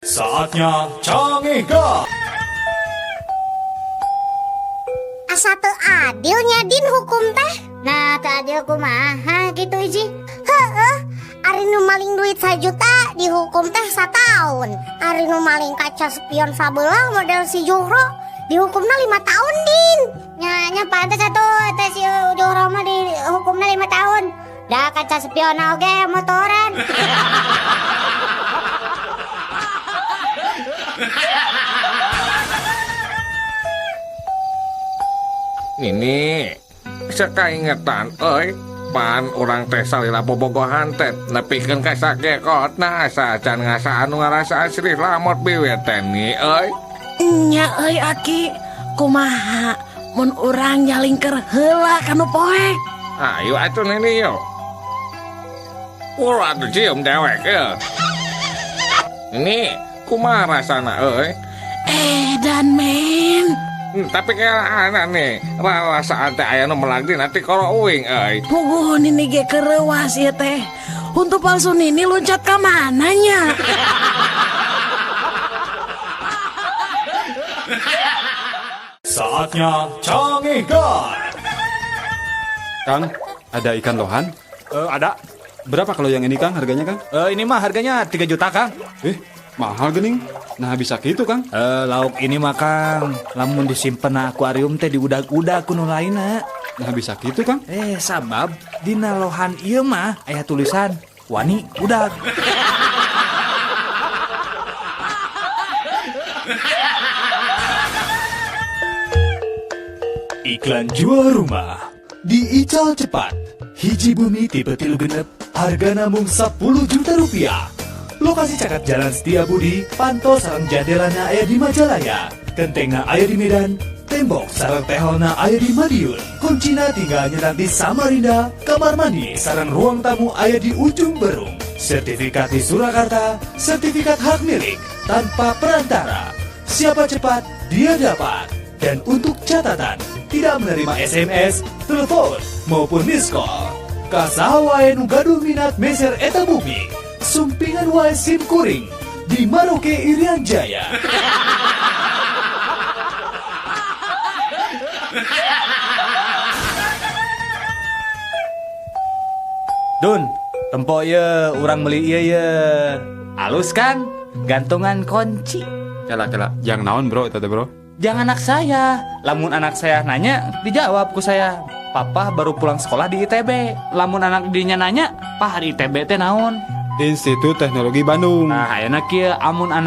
Saatnya Cangehgar. Asa teu adil nya, Din, hukum teh. Nah, teu adil kumaha gitu, Iji? Heeh, ari nu maling duit 1 juta dihukum teh 1 tahun. Ari nu maling kaca spion sabelah model si Juhro dihukumna 5 tahun, Din. Nya nya, pantes atuh teh si Juhro mah dihukumna 5 tahun. Da kaca spion oge motoran. Ini sakaingetan euy, pan urang teh salila bobogohan teh nepikeun ka sakekotna, asa can ngasaan nu ngarasaan sirih lamot biwir teh ni euy. Nya euy, Aki, kumaha mun urang nyalingker heula kanu poek? Ayo atuh, Nini, yo. Ulah atuh, cium dewek ya. Ini kumaha rasana euy? Edan, men. Tapi kayak anak nih, rarasaan teh aya nu melag dina tikoro uing euy. Puguh Nini ge kereuwas ieu teh. Huntu palsu Nini loncat ka mana nya? Saatnya Cangehgar. Kang, ada ikan lohan? Ada. Berapa kalau yang ini, Kang, harganya, Kang? Ini mah harganya 3 juta, Kang. Eh, mahal gening. Nah, bisa gitu, Kang. Lauk ini mah, Kang, lamun disimpen na akuarium teh diudag-udag ku nu lainna. Nah, bisa gitu, Kang. Eh, sabab dina lohan ieu mah aya tulisan wani udag. Iklan jual rumah di Ical Cepat. Hiji bumi tipe 36, harga namung 10 juta rupiah. Lokasi caket Jalan Setia Budi, panto sareng jandelana aya di Majalaya, kentengna aya di Medan, tembok sareng tehelna aya di Madiun, kuncina tinggal nyetak di Samarinda, kamar mandi sareng ruang tamu aya di Ujung Berung. Sertifikat di Surakarta, sertifikat hak milik tanpa perantara. Siapa cepat, dia dapat. Dan untuk catatan, tidak menerima SMS, telepon, maupun miss call. Ka saha wae nu gaduh minat meser eta bumi, sumpingan wae sim kuring di Maroke, Irian Jaya. Dun, tempo ye, urang beli ieu ye. Alus kan? Gantungan kunci. Kela kela, jang naon, bro, itu teh, bro? Jang anak saya. Lamun anak saya nanya, dijawab ku saya. Papa baru pulang sekolah di ITB. Lamun anak dinya nanya, "Pah, di ITB teh naon?" Institut Teknologi Bandung. Nah, ayeuna kieu, amun anak